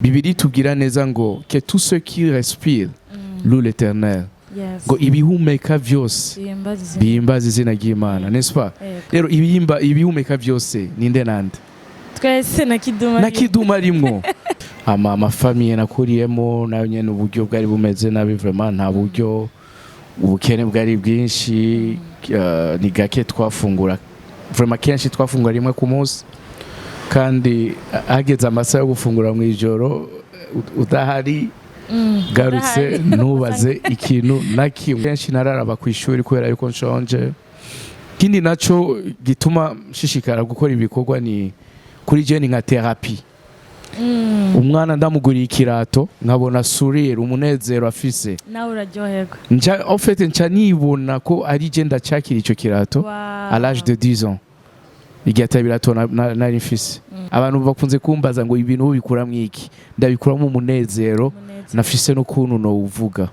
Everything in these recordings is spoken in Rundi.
Bibiliya itubwira neza ngo que tout ce qui respire loue l'Éternel, ngo ibihumeka vyose Bihimbaza izina. Bihimbaza izina ry'Imana, n'est-ce pas? Yego. Rero ibihumeka vyose ninde nande? Twese na Kiduma. Na Kiduma arimwo. Ama ama famille nakuriyemo nayo nyene uburyo bwari bumeze nabi, vraiment nta buryo, ubukene bwari bwinshi. Ni gake twafungura, vraiment kenshi twafungura rimwe ku munsi, kandi hageze amasaha yo gufungura mu ijoro udahari garutse Udahari. Ntubaze ikintu na kimwe. Kenshi nararaba ku ishuri kubera yuko nshonje. Ikindi naco gituma nshishikara gukora ibikorwa ni kuri je ni nka thérapie. Umwana ndamuguriye ikirato, nkabona sourire, umunezero afise, Nawe uraryoherwa. Nca en fait nca nibona ko ari je ndacakira ico kirato à l'âge de 10 ans, igihe ata birato nari mfise. Abantu bakunze kumbaza ngo ibintu ubikuramwo iki? Ndabikuramo umunezero. Umunezero. Nafise n'ukuntu nowuvuga.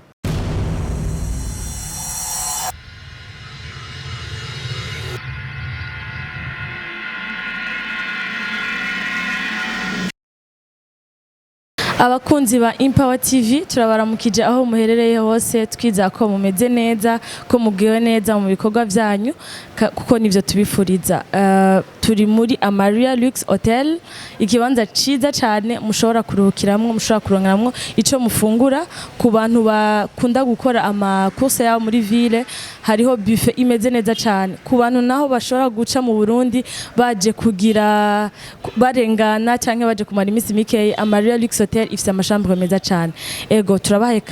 Abakunzi ba Empower TV, turabaramukije aho muherereye hose. Twizera ko mumeze neza, ko mugiwe neza mu bikorwa byanyu, kuko nivyo tubifuriza. Turi muri Amaria Lux Hotel, ikibanza ciza cyane mushobora kuruhukiramwo, mushobora kuronkeramwo ico mufungura. Ku bantu bakunda gukora ama course yabo muri ville, hariho buffet imeze neza cyane. Ku bantu naho bashobora guca mu Burundi baje kugira barengana canke baje kumara iminsi mikeyi, Amaria Lux Hotel ifise ama chambre meza cyane. Ego, turabahaye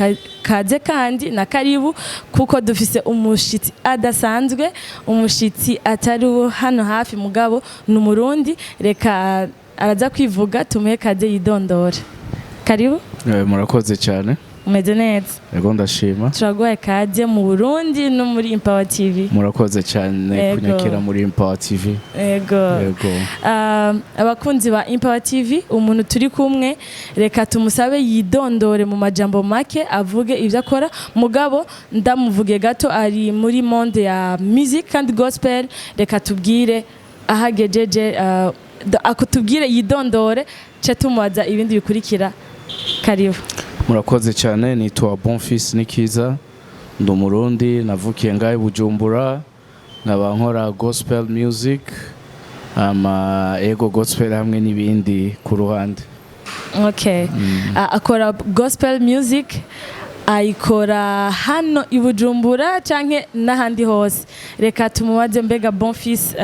kaze kandi na karibu, kuko dufise umushitsi adasanzwe, umushitsi atari uwo hano hafi, mugabo ni Umurundi. Reka araza kwivuga, tumuhe kaze yidondore. Karibu. Murakoze cyane. Umeze neza? Ego, ndashima. Turaguhaye kaze mu Burundi no muri Empower TV. Murakoze cyane kunyakira muri Empower TV. Ego. Yego. Abakunzi ba Empower TV, umuntu turi kumwe reka tumusabe yidondore mu majambo make, avuge ibyo akora. Mugabo ndamuvuge gato, ari muri monde ya music kandi gospel. Reka tubwire ahagejeje, akutubwire, yidondore, ce tumubaza ibindi bikurikira. Karibu. Murakoze cyane. Nitwa Bonfils Nikiza, ndi Umurundi, navukiye ngahe Bujumbura, nkaba nkora gospel music, ama ego gospel hamwe n'ibindi ku ruhande. Okay. Akora gospel music, ayikora hano i Bujumbura canke n'ahandi hose. Reka tumubaze: mbega Bonfils,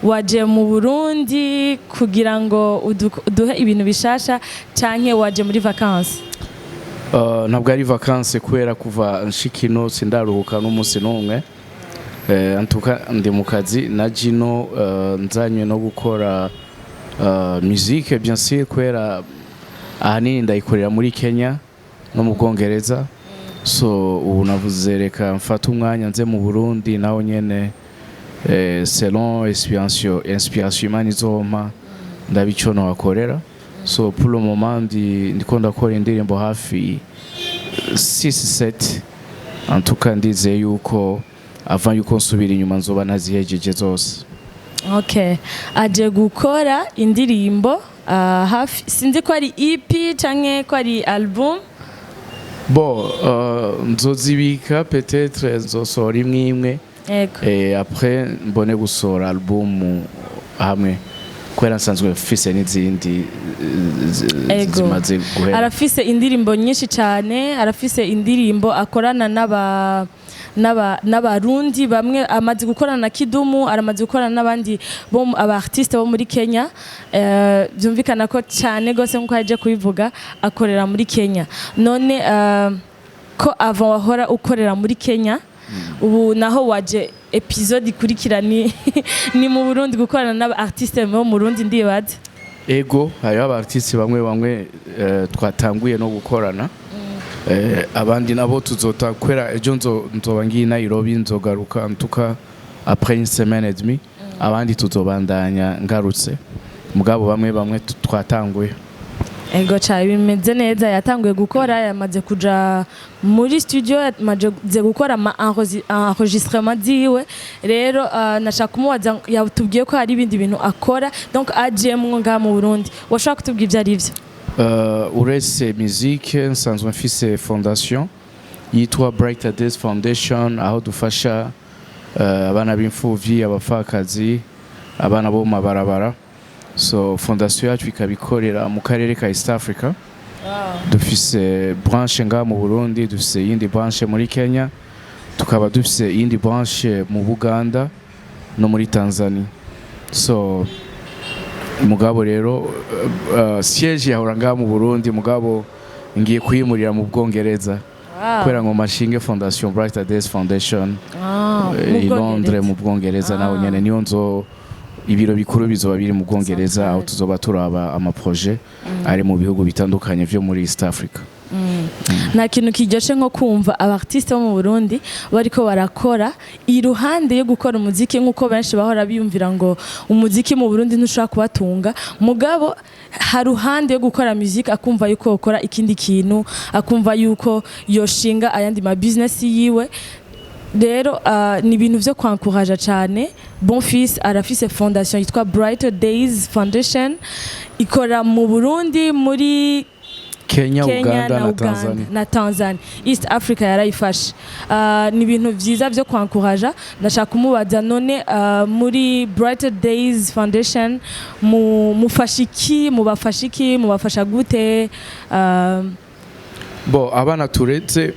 waje mu Burundi kugira ngo uduhe ibintu bishasha canke waje muri vacances? Ntabwo ari vacances, kubera kuva nshikino sindaruhuka n'umunsi n'umwe. Antuka ndi mu kazi na jino, nzanywe no gukora musique bien sûr, kubera ahanini ndayikorera muri Kenya no mu Bwongereza. So ubu navuze reka mfate umwanya nze mu Burundi naho nyene, selon inspiration Imana izompa, ndabico nohakorera. So pour le moment ndiko ndakora indirimbo hafi 6 7. En tout cas ndizeye yuko avant yuko nsubira inyuma nzoba nazihejeje zose. Okay, aje gukora indirimbo hafi, sinzi ko ari EP canke ko ari album. Bon, nzozibika, peut-être nzosohora imwe imwe et après mbone gusohora album hamwe, kubera nsanzwe mfise n'izindi zimaze guhera. Arafise indirimbo nyinshi cyane. Arafise indirimbo akorana n'abarundi bamwe, amaze gukorana na Kidumu, aramaze gukorana n'abandi bo aba artiste bo muri Kenya. Byumvikana ko cyane gose nkuko yaje kubivuga akorera muri Kenya. None ko avant wahora ukorera muri Kenya, ubu naho waje, épisode ikurikira ni mu Burundi, gukorana n'aba artiste bo mu Burundi, ndibaza? Ego, hariho aba artiste bamwe bamwe twatanguye no gukorana. Abandi nabo tuzota, kubera ejo nzoba ngiye i Nairobi, nzogaruka en tout cas après une semaine et demie. Abandi tuzobandanya ngarutse, mugabo bamwe bamwe twatanguye. Ego cyane, bimeze neza. Yatanguye gukora, yamaze kuja muri studio, yamaze gukora ama enregistrement ziwe. Rero nashaka kumubaza, yatubwiye ko hari ibindi bintu akora, donc ajemwo ngaha mu Burundi. Washobora kutubwira ibyo ari byo? Uretse musique, nsanzwe mfise fondation yitwa Brighter Days Foundation, aho dufasha abana b'imfuvyi, abapfakazi, abana bo mu mabarabara. So fondation yacu ikaba ikorera mu karere ka East Africa. Dufise branche ngaha mu Burundi, dufise iyindi branche muri Kenya, tukaba dufise iyindi branche mu Buganda no muri Tanzania. So mugabo rero siège yahora ngaha mu Burundi, mugabo ngiye kuyimurira mu Bwongereza kubera ngo mashinge fondation Brighter Days Foundation Mu i Londres, Bwongereza. Mu Bwongereza naho nyene niyo nzo ibiro bikuru bizoba biri mu Bwongereza, aho tuzoba turaba ama projets ari mu bihugu bitandukanye vyo muri East Africa. Nta kintu kiryoshe nko kumva aba artiste bo mu Burundi bariko barakora iruhande yo gukora umuziki, nk'uko benshi bahora biyumvira ngo umuziki mu Burundi ntushobora kubatunga. Mugabo haruhande yo gukora music, akumva yuko yokora ikindi kintu, akumva yuko yoshinga ayandi ma business yiwe. Rero ni ibintu vyo kwankuraja cyane. Bonfils arafise fondation yitwa Brighter Days Foundation, ikora mu Burundi, muri Kenya, Kenya Uganda na Uganda Tanzania. Na Tanzania, East Africa yarayifashe. Ni ibintu vyiza vyo kwankuraja. Ndashaka kumubaza none, muri Brighter Days Foundation mufasha iki, mubafasha iki, mubafasha gute? Bo abana tureze,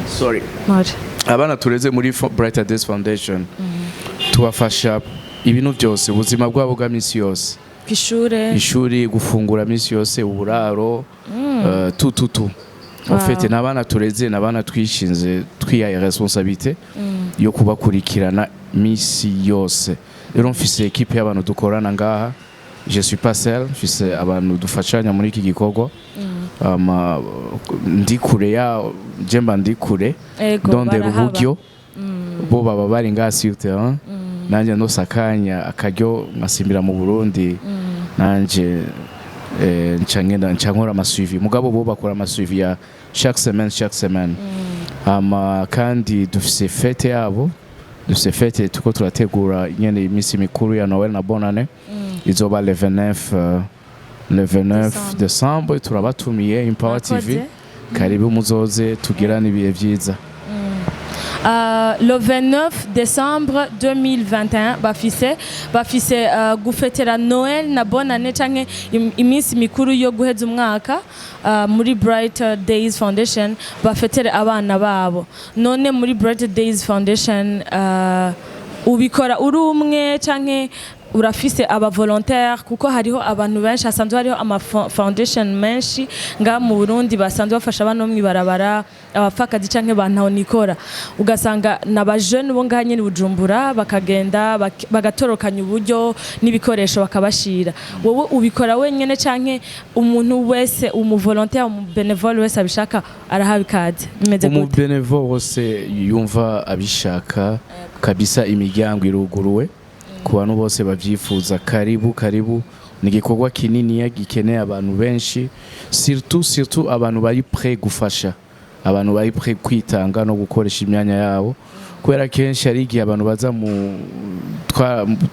sorry, More. abana tureze muri Brighter Days Foundation, tubafasha ibintu byose, ubuzima bwabo bwa misi yose. Kw'ishure? Ishuri, gufungura misi yose, uburaro, tout, tout, tout en fait. N'abana tureze, n'abana twishinze, twihaye responsabilité yo kubakurikirana misi yose. Rero mfise équipe y'abantu dukorana ngaha. Je suis pas seul, mfise abantu dufashanya muri iki gikorwa. Ndi kure ya je mba ndi kure, ndondera barahaba. Uburyo bo baba bari ngaha sur terrain, nanjye ndose akanya, akaryo, nkasimbira mu Burundi, nanje nca ngenda, nca nkora ama suivi. Mugabo bo bakora ama suivi ya chaque semaine, chaque semaine. Hama kandi dufise fête yabo, dufise fête tuko turategura nyene, iminsi mikuru ya Noël na Bonane, izoba le 29, le 29 décembre. Turabatumiye, Empower TV. Murakoze. Karibu, muzoze tugirane ibihe vyiza. Le 29 décembre 2021 bafise gufetera Noël na Bonane canke iminsi mikuru yo guheza umwaka, muri Bright Days Foundation bafetere abana babo. None muri Bright Days Foundation ubikora uri umwe canke urafise aba volontaire? Kuko hariho abantu benshi, hasanzwe hariho ama foundation menshi ngaha mu Burundi basanzwe bafasha abana bo mw'ibarabara, abapfakazi canke ba ntahonikora, ugasanga na ba jeunes bo ngaha nyene i Bujumbura bakagenda bagatorokanya uburyo n'ibikoresho bakabashira. Wowe ubikora wenyene canke umuntu wese, umu volontaire, umu bénévole wese abishaka arahawe ikaze? Bimeze gute? Umu bénévole wose yumva abishaka kabisa, imiryango iruguruwe ku bantu bose babyifuza. Karibu, karibu. Ni igikorwa kininiya gikeneye abantu benshi, surtout, surtout abantu bari prêt gufasha, abantu bari prêt kwitanga no gukoresha imyanya yabo, kubera kenshi hari igihe abantu baza mu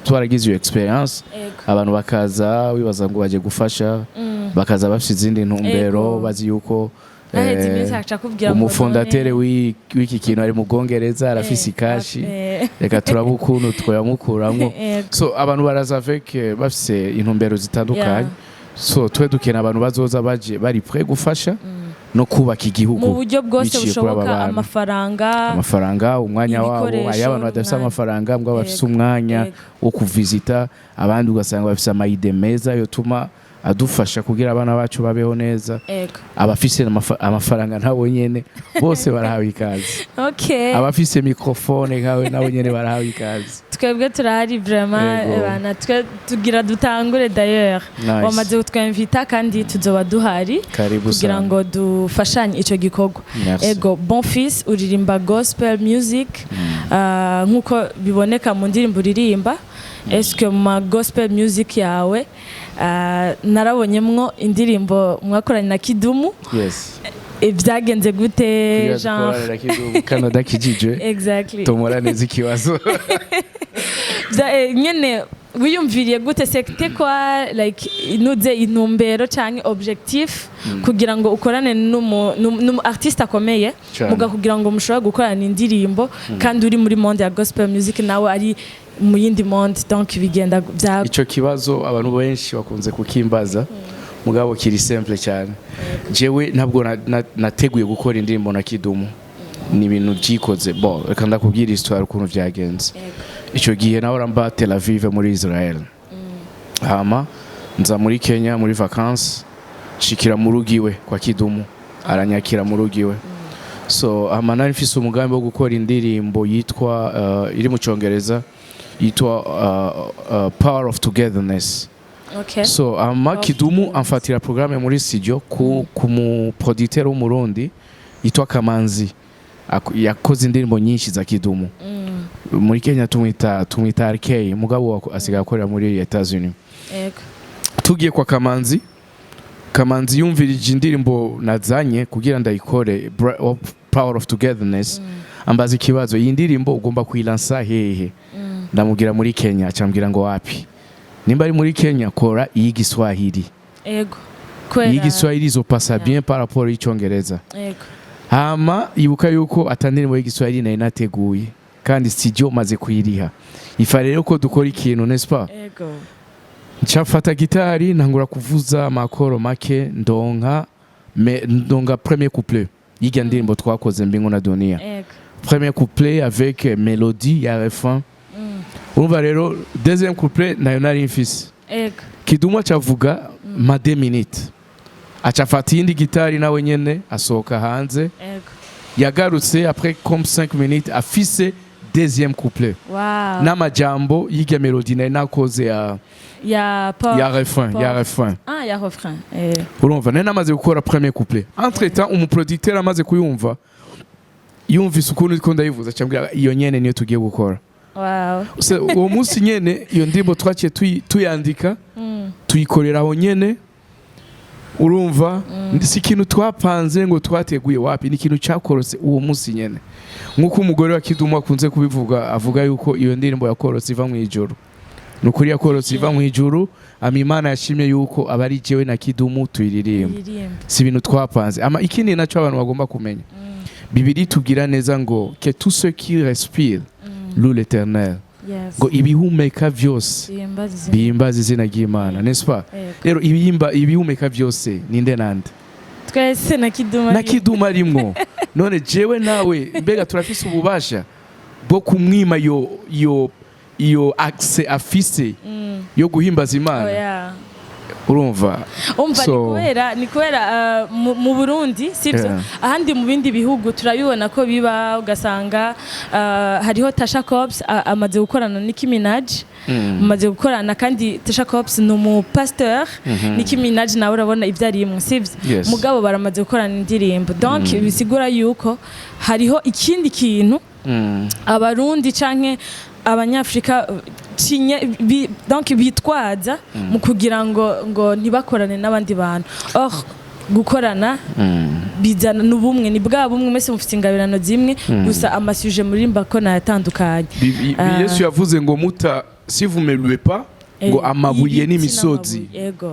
twaragize iyo expérience, abantu bakaza wibaza ngo baje gufasha, bakaza bafite izindi ntumbero, bazi yuko Haheze iminsi aca akubwira ngo umu fondateur none w'iki kintu ari mu Bwongereza, arafise ikashi, reka turabe ukuntu twayamukuramwo. So abantu baraza avec bafise intumbero zitandukanye. So twe dukeneye abantu bazoza baje bari prêt gufasha no kubaka igihugu mu buryo bwose biciye kuri aba bushoboka. bantu. Amafaranga, Amafaranga, umwanya wabo. ibikoresho, Hariyo abantu badafise n'umwanya. amafaranga mbwa bafise umwanya wo kuvizita abandi, ugasanga bafise ama idées meza yotuma adufasha kugira abana bacu babeho neza. Abafise amafaranga nabo nyene bose barahawe ikaze. Abafise microphone nkawe nabo nyene barahawe ikaze. Twebwe turahari vraiment. Bana twe tugira dutangure d'ailleurs. Nice. Wamaze kutwemvita kandi tuzoba duhari Karibu kugira sana. ngo dufashanye ico gikorwa. Merci. Ego, Bonfils, uririmba gospel music, nkuko biboneka mu ndirimbo uririmba. Est-ce que mu ma gospel music yawe, narabonyemwo indirimbo mwakoranye na Kidumu? Yes. Byagenze gute? Kugira Genre dukorane na Kidumu Canada kijijwe. Tomora neza ikibazo. Nyene Wiyumviriye gute? C'était quoi, like, inuze intumbero canke objectif kugira ngo ukorane n'umu artiste akomeye, Cane. muga kugira ngo mushobore gukorana indirimbo, kandi uri muri monde ya gospel music, nawe ari mu yindi monde? Donc bigenda bya Ico kibazo abantu benshi bakunze kukimbaza, mugabo kiri simple cyane. Jewe ntabwo nateguye gukora indirimbo na Kidumu, ni ibintu byikoze. Bon, reka ndakubwira histoire ukuntu vyagenze. Icyo gihe nawe mba Tel Aviv muri Israel, hama nza muri Kenya muri vacances, nshikira mu rugo iwe kwa Kidumu, aranyakira mu rugo iwe. So hama nari mfise umugambi wo gukora indirimbo yitwa, iri mu Cyongereza, yitwa Power of Togetherness. So hama Power of Kidumu Togetherness. amfatira programme muri studio ku mu producteur w'Umurundi yitwa Kamanzi. Yakoze indirimbo nyinshi za Kidumu. Muri Kenya tumwita RK, mugabo asigaye akorera muri Etats-Unis. Tugiye kwa Kamanzi, Kamanzi yumvirije indirimbo nazanye kugira ndayikore, Power of Togetherness, ambaza ikibazo: "Iyi ndirimbo ugomba kuyilansa hehe?" Ndamubwira muri Kenya. Acambwira ngo: "Wapi, nimba ari muri Kenya, kora iy'igiswahili." Kubera Iy'igiswahili izopasa bien par rapport y'icyongereza. Hama ibuka yuko ata ndirimbo y'igiswahili nari nateguye, kandi studio maze kuyiriha, ifa rero ko dukora ikintu, n'est-ce pas? Ego. Nca gitari, ntangura kuvuza amakoro make, ndonka premier couplet y'irya ndirimbo twakoze, Mbingu na Dunia. Premier couplet avec mélodie ya refrain. Urumva rero, deuxième couplet nayo nari mfise. Kidumu acavuga ma 2 minutes, acafata iyindi gitari nawe nyene, asohoka hanze. Yagarutse après comme 5 minutes afise deuxième couplet n'amajambo y'irya mélodie nari nakoze ya ya Power ya refrain, ya refrain. Ah, ya refrain. Urumva nari namaze gukora premier couplet. Entre temps umuproducteur amaze kuyumva, yumvise ukuntu ndiko ndayivuza, acambwira: "Iyo nyene niyo tugiye gukora." Uwo munsi nyene iyo ndirimbo twaciye tuyandika, tuyikorera aho nyene. Urumva, si ikintu twapanze ngo twateguye, wapi, ni ikintu cyakorotse uwo munsi nyene. Nk'uko umugore wa Kidumu akunze kubivuga, avuga yuko iyo ndirimbo yakorotse iva mu ijuru. Ni ukuri yakorotse iva mu ijuru. Ama Imana yashimye yuko aba ari jewe na Kidumu tuyiririmba. Iririmba. Si ibintu twapanze. Ama ikindi nacyo abantu bagomba kumenya, Bibiliya itubwira neza ngo: "Que tout ce qui respire loue l'Éternel." Ngo ibihumeka vyose bihimbaza izina. Bihimbaza izina ry'Imana, n'est-ce pas? Yego. Rero ibihumeka byose ninde nande? Twese, na Kiduma. Na Kiduma arimwo. None jewe nawe mbega turafise ububasha bwo kumwima iyo accès afise yo guhimbaza Imana? Oya. Urumva? Umva, ni kubera mu Burundi, sivyo? Yeah. Ahandi mu bindi bihugu turabibona ko biba, ugasanga hariho Tasha Cobbs, amaze gukorana na Nicki Minaj, amaze gukorana, kandi Tasha Cobbs ni umupasteur, Nicki Minaj nawe urabona ibyo arimwo, sivyo? Yes. Mugabo baramaze gukorana indirimbo, donc bisigura yuko hariho ikindi kintu Abarundi canke Abanyafrika donc bitwaza mu kugira ngo ntibakorane n'abandi bantu. Or gukorana bizana n'ubumwe, ni bwa bumwe. Mwese mufite ingabirano zimwe, gusa amasuje muririmba ko nayatandukanye. Yesu yavuze ngo muta si vous me louez pas, ngo amabuye ibiti n'imisozi. N'amabuye, yego.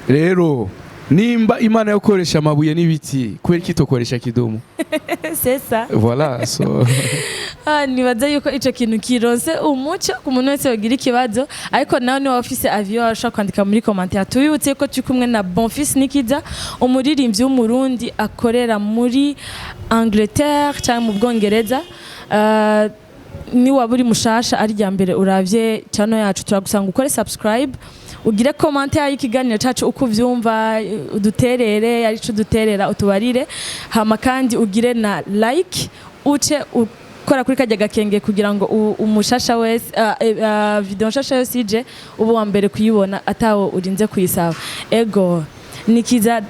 Rero nimba Imana yokoresha amabuye n'ibiti, kubera iki itokoresha Kidumu? C'est ça. Voilà, so Ah, nibaza yuko ico kintu kironse umuco ku muntu wese yogira ikibazo. Ariko nawe niba ufise avis, washobora kwandika muri commentaire. Tubibutse ko turi kumwe na Bonfils Nikiza, umuririmbyi w'Umurundi akorera muri Angleterre cyangwa mu Bwongereza. Ni waba uri mushasha, ari rya mbere uravye channel yacu, turagusanga ukore subscribe, ugire commentaire y'ikiganiro cacu uko uvyumva, uduterere, arico uduterera utubarire. Hama kandi ugire na like, uce ukora kuri kajya gakenge kugira ngo umushasha wese, video nshasha yose ije, ube uwa mbere kuyibona atawo urinze kuyisaba. Ego, Nikiza,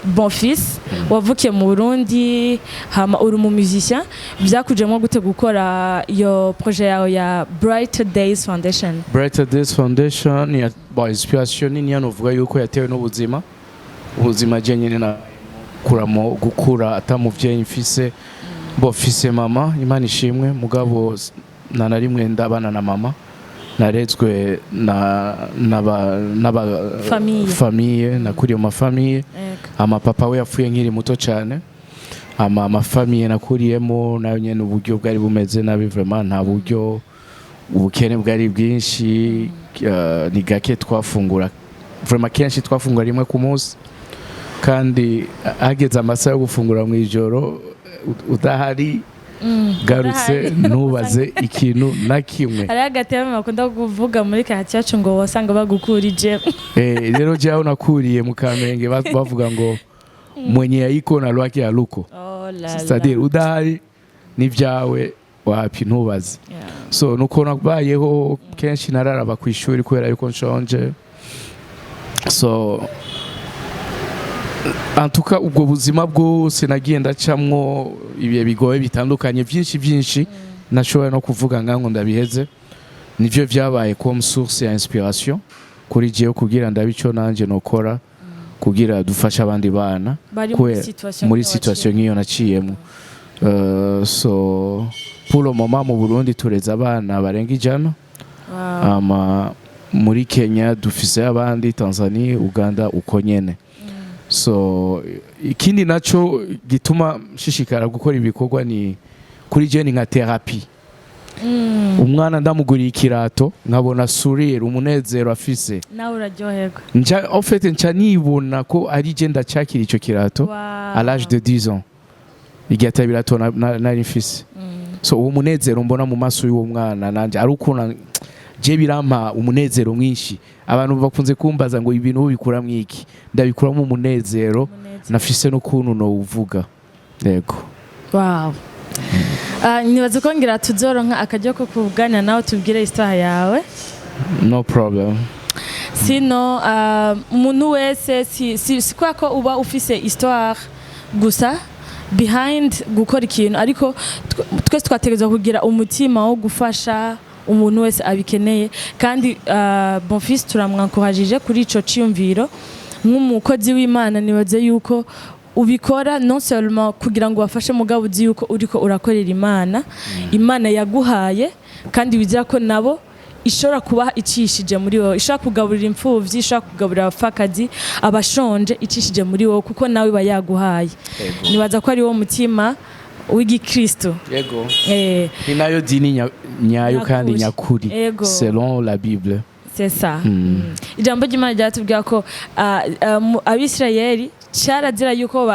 Bonfils, wavukiye mu Burundi, hama uri umu musicien. Byakujemo gute gukora iyo projet yawe ya Bright Days Foundation? Brighter Days Foundation ya, bon, inspiration nini hano uvuga yuko yatewe n'ubuzima, ubuzima je nyine na kuramo, gukura ata muvyeyi mfise. Bo mfise mama, Imana ishimwe, mugabo nta na rimwe ndabana na mama. Narezwe na n'aba n'aba Famille. Famille, nakuriye mu ma famille. Ama papa we yapfuye nkiri muto cyane. Ama famille nakuriyemo nayo nyene uburyo bwari bumeze nabi vraiment, nta buryo, ubukene bwari bwinshi. Ni gake twafungura vraiment, kenshi twafungura rimwe ku munsi, kandi hageze amasaha yo gufungura mu ijoro udahari garutse Udahari. ntubaze ikintu na kimwe. Hariho agatebe bakunda kuvuga muri quartier yacu ngo wasanga bagukurije. Rero jewe nakuriye mu Kamenge, bavuga ngo mwenye yaiko na lwake aluko. Oh la la. C'est-à-dire udahari n'ibyawe wapi, ntubaze. So nuko nabayeho, kenshi nararaba ku ishuri kubera yuko nshonje. So en tout cas ubwo buzima bwose nagiye ndacamwo ibihe bigoye bitandukanye byinshi byinshi, nashoboye no kuvuga ngango ndabiheze, nivyo vyabaye comme source ya inspiration kuri jewe kugira ndabe ico nanje nokora kugira dufashe abandi bana bari muri kubera situation muri nk'iyo situation nk'iyo naciyemo. So pour le moment mu Burundi tureze abana barenga 100. Wow. Ama muri Kenya dufise abandi, Tanzania, Uganda uko nyene. So ikindi naco gituma nshishikara gukora ibikorwa ni kuri je ni nka thérapie. Umwana ndamuguriye ikirato nkabona sourire, umunezero afise, nawe uraryoherwa. Nca en fait nca nibona ko ari je ndacakira ico kirato à l'âge de 10 ans, igihe ata birato nari mfise. So uwo munezero mbona mu maso y'uwo mwana nanje ari ukuntu je birampa umunezero mwinshi. Abantu bakunze kumbaza ngo ibintu ubikuramwo iki? Ndabikuramo umunezero. Umunezero. Nafise n'ukuntu nowuvuga, yego. Wow. Nibaza ko ngira tuzoronka akaryo ko kuganira nawe tubwire histoire yawe. No problem. Sino umuntu wese si kubera ko uba ufise histoire gusa behind gukora ikintu, ariko twese twategerezwa kugira umutima wo gufasha umuntu wese abikeneye. Kandi Bonfils turamwankurajije kuri ico ciyumviro nk'umukozi w'Imana. Nibaze yuko ubikora non seulement kugira ngo wafashe, mugabo uzi yuko uriko urakorera Imana, Imana yaguhaye, kandi wizera ko nabo ishobora kubaha icishije muri wowe, ishobora kugaburira imfuvyi, ishobora kugaburira abapfakazi, abashonje, icishije muri wowe, kuko nawe iba yaguhaye. Nibaza ko ari wo mutima w'igikristo. Yego. Ni nayo dini nyayo kandi Nyakuri. nyakuri Ego. selon la Bible. C'est ça. Ijambo ry'Imana ryatubwira ko Abisirayeli cyarazira yuko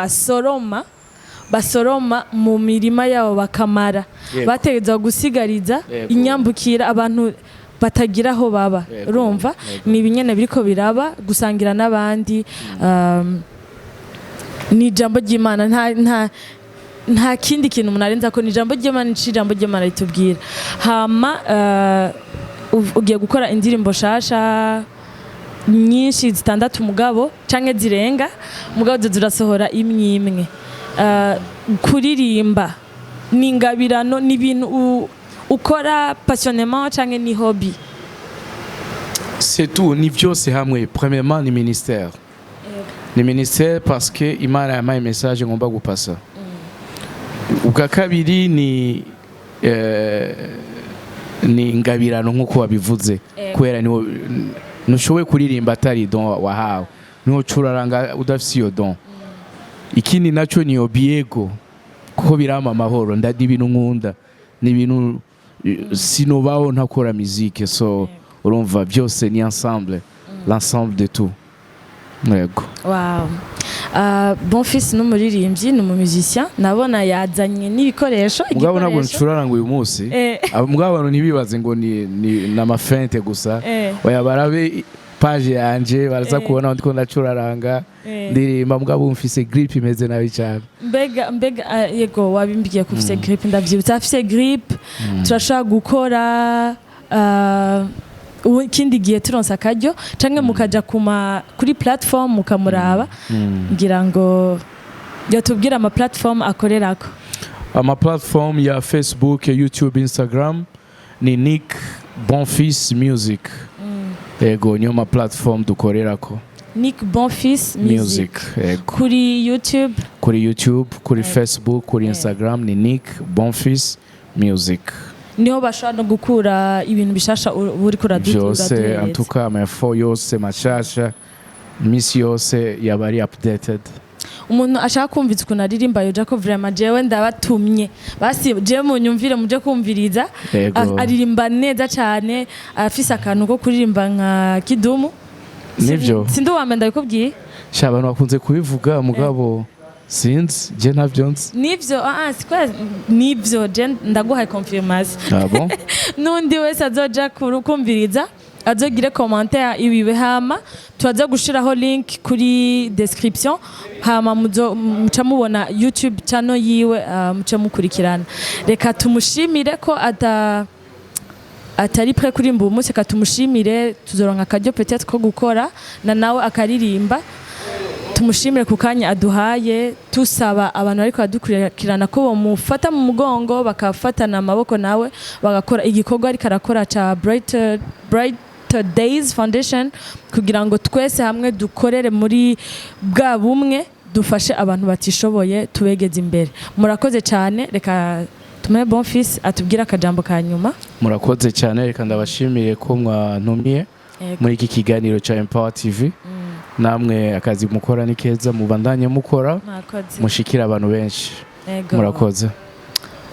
basoroma mu mirima yabo bakamara. Bategerezwa gusigariza inyambukira abantu batagira aho baba. Urumva, ni ibinyene biriko biraba gusangira n'abandi. Ni ijambo ry'Imana, nta kindi kintu umuntu arenza ko ni ijambo ry'Imana, ico ijambo ry'Imana ritubwira. Hama ugiye gukora indirimbo shasha nyinshi, zitandatu mugabo canke zirenga, mugabo zo zirasohora imwe imwe. Kuririmba ni ingabirano, ni ibintu ukora passionnément canke ni hobby? C'est tout, ni vyose hamwe. Premièrement ni ministère, ni ministère parce que Imana yampaye message ngomba gupasa. Ubwa kabiri ni ingabirano nk'uko wabivuze, kubera niwo ntushoboye kuririmba atari don wahawe, niwo curaranga udafise iyo don. Ikindi naco ni obiego, kuko birampa amahoro, ni ibintu nkunda, ni ibintu sinobaho ntakora musique. So urumva byose ni ensemble, l'ensemble de tout, yego. Wow. Bonfils ni umuririmbyi, ni umu musicien, nabona yazanye n'ibikoresho. Mugabo ntabwo Igikoresho. ncuraranga uyu munsi. Mugabo abantu ntibibaze ngo ni n'ama feintes gusa. Oya, barabe page yanje, baraza kubona ndiko ndacuraranga, ndirimba, mugabo mfise grippe imeze nabi cyane. Mbega yego, wabimbwiye ko ufise grippe, ndavyibutse, afise grippe. Turashobora gukora ubu ikindi gihe turonse akaryo, canke mukaja kuri platform mukamuraba. Ngira ngo yatubwira ama platform akorerako. Ama platform ya Facebook, YouTube, Instagram ni Nick Bonfils Music. Yego, niyo ma platform dukorerako. Nick Bonfils Music. Music, yego. Kuri YouTube? Kuri YouTube, kuri Facebook, kuri Instagram ni Nick Bonfils Music. Niho bashobora no gukura ibintu bishasha uriko Vyose. uraduhereza. Antuka ama info yose mashasha misi yose yaba ari updated. Umuntu ashaka kumviza ukuntu aririmba yoja ko vraiment jewe ndabatumye, basi jewe munyumvire, muje kumviriza. Yego. Aririmba neza cyane, afise akantu ko kuririmba nka Kidumu. Nivyo. Sindi uwa mbere ndabikubwiye. Sha, abantu bakunze kubivuga, mugabo sinzi, je ntavyo nzi. Nivyo, ah, siko nivyo, je ndaguhaye confirmation. Ah bon? N'undi wese azoja kumviriza azogire commentaire ibiwe, hama turaza gushiraho link kuri description, hama muca mubona YouTube channel yiwe, muca mukurikirana. Reka tumushimire ko atari prêt kuririmba uyu munsi. Reka tumushimire, tuzoronka akaryo peut-être ko gukora na nawe akaririmba. Tumushimire ku kanya aduhaye, tusaba abantu ariko badukurikirana ko bamufata mu mugongo, bakafatana amaboko nawe, bagakora igikorwa ariko arakora ca Brighter Days Foundation, kugira ngo twese hamwe dukorere muri bwa bumwe, dufashe abantu batishoboye, tubegeze imbere. Murakoze cyane. Reka tumuhe Bonfils atubwire akajambo ka nyuma. Murakoze cyane. Reka ndabashimiye ko mwantumiye muri iki kiganiro ca Empower TV. Namwe akazi mukora ni keza, mubandanye mukora, Murakoze. mushikira abantu benshi. Yego. Murakoze.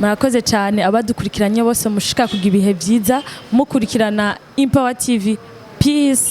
Murakoze cyane abadukurikiranye bose. Mushika kugira ibihe byiza mukurikirana Empower TV. Peace.